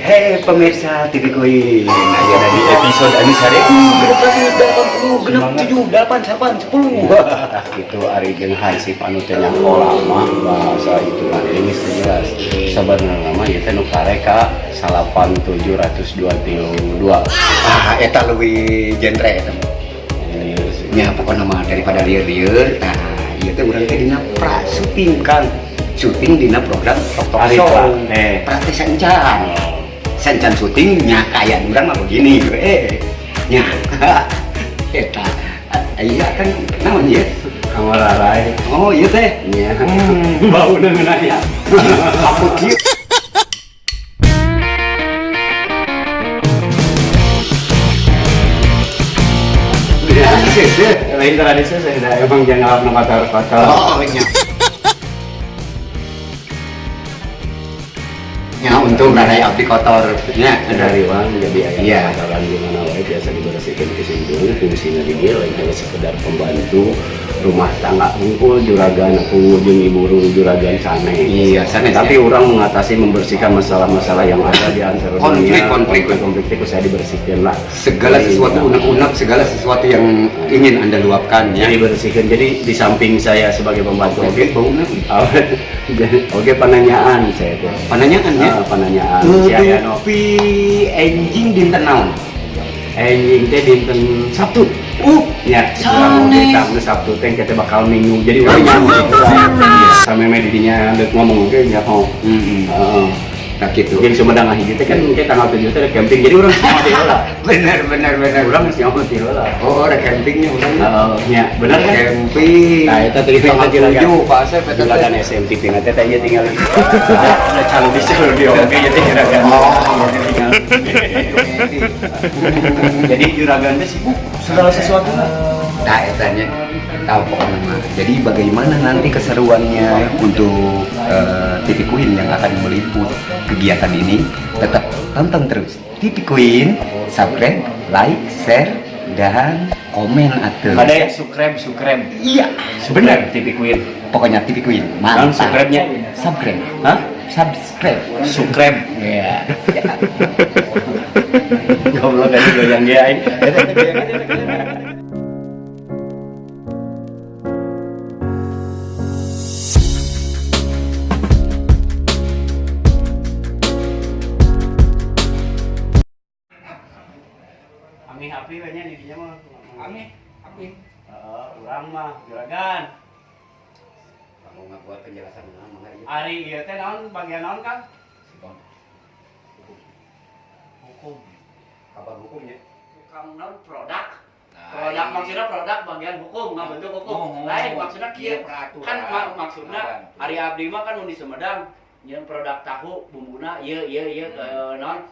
Hei pemirsa TV Queen, ayeuna di episode anu 1686 6 7 8 8 10. Tah kitu ari jeung hansip anu teh nyaho lama bahasa hitungan ini geus teu jelas. Sabenerna mah ieu teh nu karek ka 8722. Ah, eta leuwih genre eta mah. Nya pokokna mah daripada lieur-lieur, nah ieu teh urang teh dina pra syuting, Kang. Syuting dina program Tok Tok Ari Show. pra, eh. Pra teh saencan. Saencan syuting nya kayak urang mah begini we. Nya. Eta. Iya kan naon ieu? Kamararai. Oh, iya teh. Nya. Bau ngeunah ya. Aku kieu. Lain tradisi saya emang jangan ngelap kotor-kotor. Oh, nya. Nya untung rada abdi kotor nya. Dari uang jadi aya kotoran di mana wae biasa dibersihkan ku simkuring, fungsinya di dieu lain hanya sekedar pembantu rumah tangga hungkul juragan aku jeung ibu juragan sanes. Iya, sanes, tapi ya. Orang mengatasi membersihkan masalah-masalah yang ada di antara Konflik, dunia. Konflik. Konflik itu saya dibersihkan lah. Segala Jadi, sesuatu nah, unek-unek, segala sesuatu yang ingin Anda luapkan ya. Jadi bersihkan. Jadi di samping saya sebagai pembantu Oke, bau unek. Oke, penanyaan saya tuh. Pananyaan ya. Ah, penanyaan si aya nu Dupi enjing dinten naon? Enjing teh dinten Sabtu. Ya, urang Sanes. oge tah Sabtu teh kita bakal minggu. Jadi urang nyaho sameme di dinya deuk ngomong ge nyaho. Heeh. Nah gitu. Jeung Sumedang hiji teh kan engke tanggal 7 teh ada camping. Jadi urang nyaho ti heula. Bener bener bener. Urang geus nyaho ti heula. Oh, ada campingnya urang. Heeh, nya, bener kan? Camping. Nah, eta tadi Tanggal juragan. 7 Pak Asep eta teh. Juragan SMTV na teh teh ieu tinggal. Ada calon di calon di oge ieu teh juragan. Oh. Tinggal. Jadi juragan teh sibuk segala sesuatu lah. Nah, etanya tahu pokoknya mah. Jadi bagaimana nanti keseruannya untuk TV Queen yang akan meliput kegiatan ini? Tetap tonton terus TV Queen, subscribe, like, share, dan komen atau Ada yang subscribe, subscribe. Iya, benar. TV Queen. Pokoknya TV Queen. Kan Mantap. subscribe-nya? Subscribe. Hah? Subscribe. Subscribe. Iya. Ya. Goblok aja goyang ge aing. Ami api banyak di dinya mah. Ami, api. Heeh, urang mah juragan. Kamu nggak buat penjelasan nama nggak? Ari ieu teh naon bagian naon, Kang? Hukum. Kabar hukumnya? Tukang naon produk produk maksudnya produk bagian hukum nggak bentuk hukum Oh, lain maksudnya kieu iya, peraturan. Kan maksudnya ari abdi mah kan mun di Sumedang nyeun produk tahu bumbuna ieu ieu ieu naon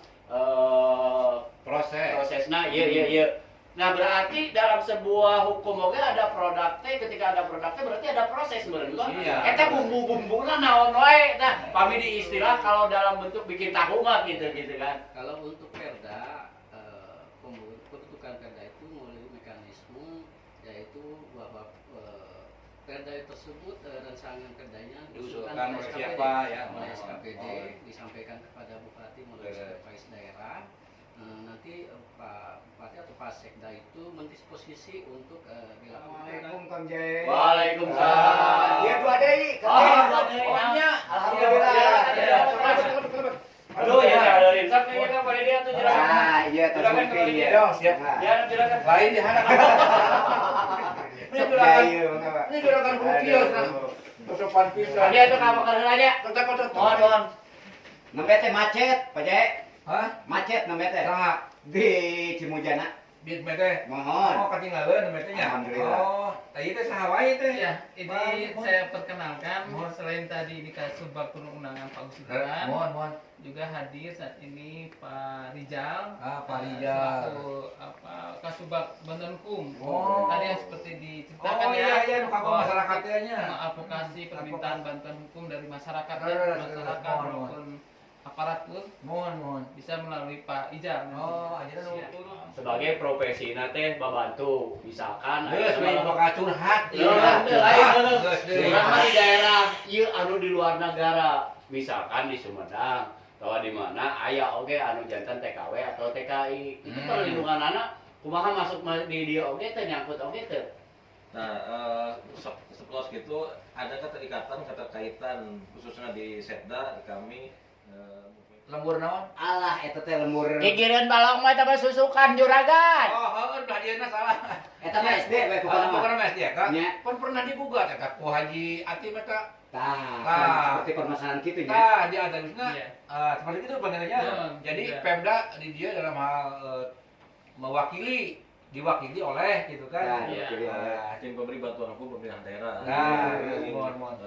Proses. Prosesna ieu ieu ieu. Nah, berarti dalam sebuah hukum oge ada produk teh, ketika ada produk teh berarti ada proses meureun kok. Iya. Eta bumbu-bumbuna naon wae. Nah, pami di istilah kalau dalam bentuk bikin tahu mah gitu gitu kan. Kalau untuk perda, pembentukan perda itu melalui mekanisme yaitu bahwa perda tersebut, rancangan perdanya Diusulkan oleh oleh SKPD. siapa, ya? Oleh Oh, SKPD oh. disampaikan kepada bupati melalui Beres. sekretaris daerah. Nanti Pak Bupati atau Pak Sekda itu mendisposisi untuk dilakukan. Assalamualaikum Kang Jai. Waalaikumsalam. Iya dua deui. Oh, dua deui. Oh, nya. Alhamdulillah. Iya. Aduh ya, ada rinsak kayaknya kan pada dia tuh juragan. Ah, iya Juragan tersungking kembali ya. Yo, siap. Ya, juragan. Lain di hana. Ini juragan. Ini juragan bukil. Sopan pisan. Dia tuh kamu kerja aja. Tetap tetap. Mohon, mohon. Nembe teh macet, Pak Jai. Hah? Macet nembe teh. Saha? Di Cimujana. Di teh. Mohon. Oh, ketinggalan nembe teh nya. Alhamdulillah. Oh, tadi teh saha wae teh? Ya, ini Bang, saya perkenalkan Mohon. selain tadi ini Kasubag Perundangan Pak Gus Gibran, Mohon, mohon. Juga hadir saat ini Pak Rijal. Ah, Pak Rijal. Selaku apa Kasubag Bantuan Hukum. Oh. Tadi yang seperti diceritakan Oh, ya. iya, iya, nu kanggo bahwa masyarakat teh nya. Advokasi permintaan bantuan hukum dari masyarakat ya, Beres, beres. masyarakat Mohon, mohon. maupun aparatur Mohon, mohon. bisa melalui Pak Ijal nanti. Oh, ayeuna nu Siap. Sebagai profesi teh babantu, misalkan Geus we bakal curhat. Iya, lain Geus deui. Urang mah di daerah ieu anu di luar negara, misalkan di Sumedang. Bahwa di mana aya oge anu janten TKW atau TKI. Itu perlindungan anak kumaha masuk di dia oge teh, nyangkut oge teh. Nah, seplos gitu ada keterikatan, keterkaitan khususnya di Setda di kami Lembur naon? Alah, eta teh lembur. Gigireun balong mah eta mah susukan, juragan. Oh, heueuh, belah dieuna salah. Eta mah SD we pokona mah. Pokona mah SD ka. Nya. Pan pernah digugat eta ku Haji Atim eta. Tah, Tah. kan seperti permasalahan kitu nya. Tah, di antawisna Iya. seperti itu pandangannya. Iya. Jadi Iya. Pemda di dia dalam hal mewakili, diwakili oleh gitu Nah, kan. Iya. diwakili oleh. Nah, tim pemberi bantuan hukum pemerintahan daerah. Nah, Jadi, mohon, mohon.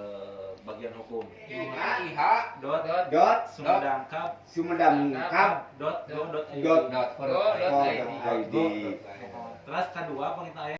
Bagian hukum. IH Dot Dot Dot Sumedangkab Sumedang Kab dot go dot id. dot dot Go dot go ID. dot ID. Terus kedua penginta.